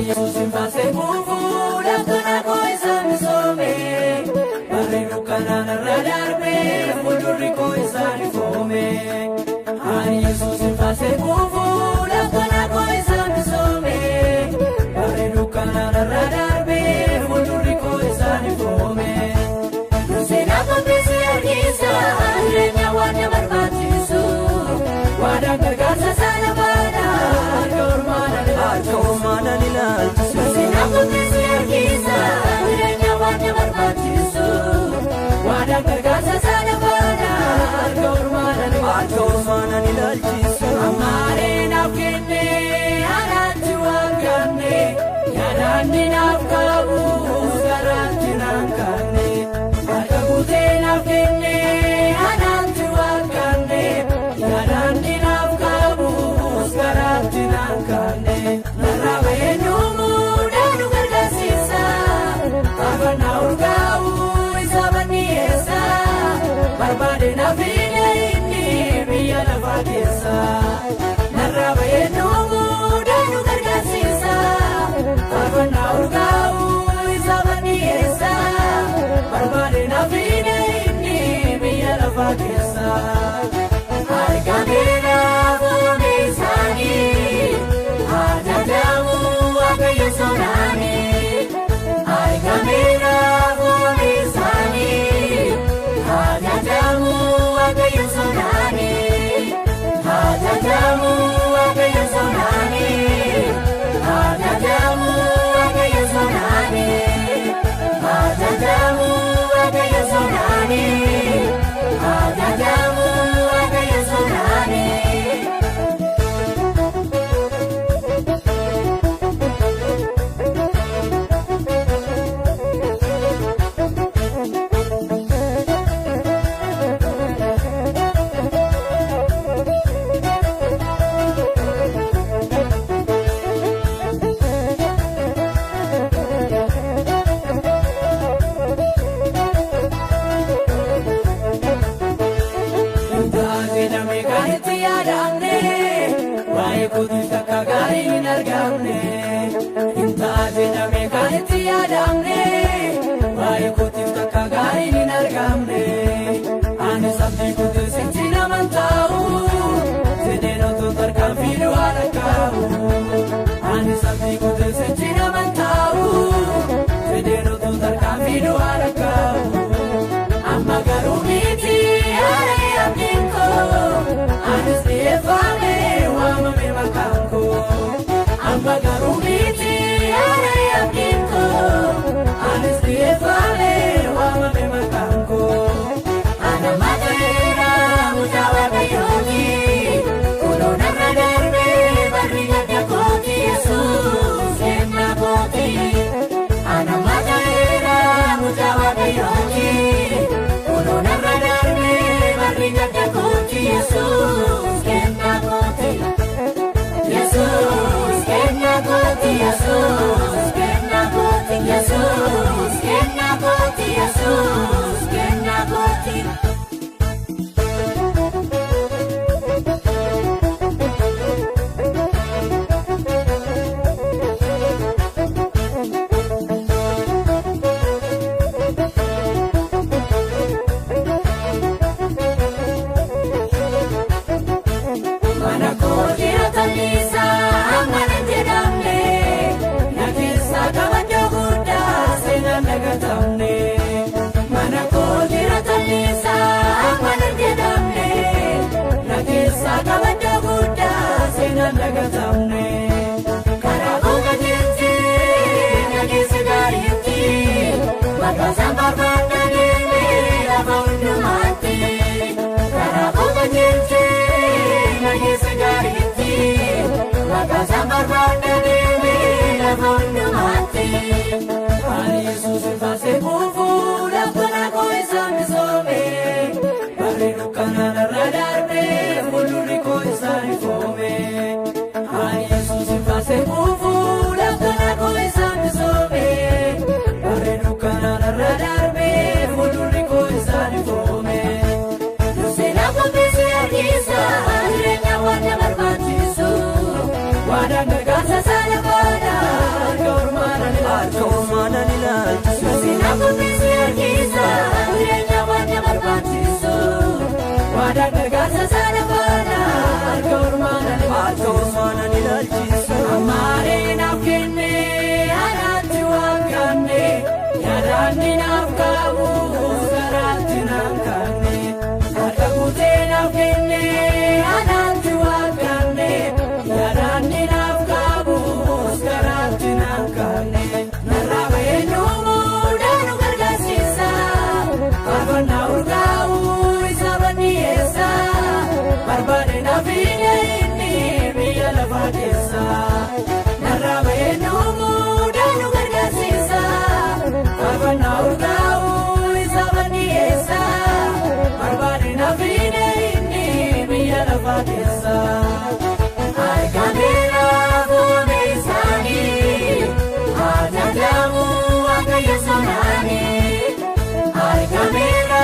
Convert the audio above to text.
Ani Yesuusin faarsee quufuu laftoon koo isaan misoome. Barri dukkanaan irra darbee fuuldurri koo isaan ifoome. Ani Yesuusin faarsee quufuu laftoon koo isaan misoome. Barri dukkanaan irra darbee fuuldurri koo isaan ifoome. Seenaa qopheessee argisa jireenya waan na barbaachisu. Waadaan gargaarsa sana baadha harka ormaanaan Harka ormaanaan ilaalchisu. Seenaa qopheessee argisa jireenya waan na barbaachisu. Waadaan gargaarsa sana baadha harka ormaanaan Harka ormaanaan ilaalchisu. Amaaree naaf kenne anaatti waan gaanne yaadaanni naaf qabu garaatti naan kaanne. Harka guutee naaf kenne anaatti waan gaanne yaadaanni naaf qabu garaatti naan kaanne. Narraa bahee nuumuu daanuu gargaarsiisa faarfannaa urgaa'u isa banniyeessa barbaade naaf hidhe inni biyya lafaa keessa. Narraa bahee nuumuu daanuu gargaarsiisa faarfannaa urgaa'u isa banniyeessa barbaade naaf hidhe inni biyya lafaa keessa. Argameera fuula isaanii ajajamu Waaqayyo sodaanii. Argameera fuula isaanii ajajamu Waaqayyo sodaanii. Ajajamu Waaqayyo sodaanii. Ajajamu Waaqayyo sodaanii. Ajajamu Waaqayyo sodaanii. Ajajamu Waaqayyo sodaanii. Jedhamee kan itti yaadamne waa'ee kootiif takka gaarii hin argamne. Intaa jedhamee kan itti yaadamne waa'ee kootiif takka gaarii hin argamne. Ani sabni kootiif sitti naman taa'u jedheen otoo tarkaanfii du'aa lakkaa'u. Ani sabni kootiif sitti naman taa'u jedheen otoo tarkaanfii du'aa lakkaa'u. Amma garuu miti yaadee abdiin koo anis dhiyeeffame waamame maqaan koo. Amma garuu miti yaadee abdiin koo anis dhiyeeffame waamame maqaan koo. Ana mateera mucaa Waaqayyooti kunoo narra darbee barri gadda kooti Yesuus kennaa kooti. Ana mateera mucaa Waaqayyooti kunoo narra darbee barri gadda kooti Yesuus kennaa kooti. Yesuus kennaa kooti Yesuus kennaa kooti Yesuus kennaa kooti Yesuus kennaa kooti. Mana koo jiraatan amma nan jedhamne na keessaa kabajaa guddaa seenaan dagatamne. Mana koo jiraatan amma nan jedhamne na keessaa kabajaa guddaa seenaan dagatamne. Karaa koo qajeelchee na keessa gaariitti maqaa isaan barbaadna deemee lafa hundumaatti. Karaa koo qajeelchee na keessa gaariitti maqaa isaan barbaadna deemee lafa hundumaatti. Ani Yesuusin faarsee quufuu laftoon koo isaan misoome. Barri dukkanaan irra darbee fuuldurri koo isaan ifoome. Ani Gargaarsa sana faana harka ormaanaan Harka ormaanaan ilaalchisu. Sina kuttisi harkisa jireenya waan na barbaachisu. Waadaan gargaarsa sana faana harka ormaanaan Harka ormaanaan ilaalchisu. Amaaree naaf kenne anaatti waan qabne, yaadaan naaf qabu garaatti naaf qabne. Harka guutee naaf kenne anaatti waan qabne, yaadaan naaf qabu garaatti naaf qabne. Narraa bahee nuumuu daanuu gargaarsiisa, faarfannaa urgaa'u isa badhiyeessa. Barbaade naaf hin inni biyya lafaa keessa. Narraa bahee nuumuu daanuu gargaarsiisa, faarfannaa urgaa'u isa badhiyeessa. Barbaade naaf hin inni biyya lafaa keessa. Argameera fuula isaanii, ajajamu Waaqayyo sonaanii. Argameera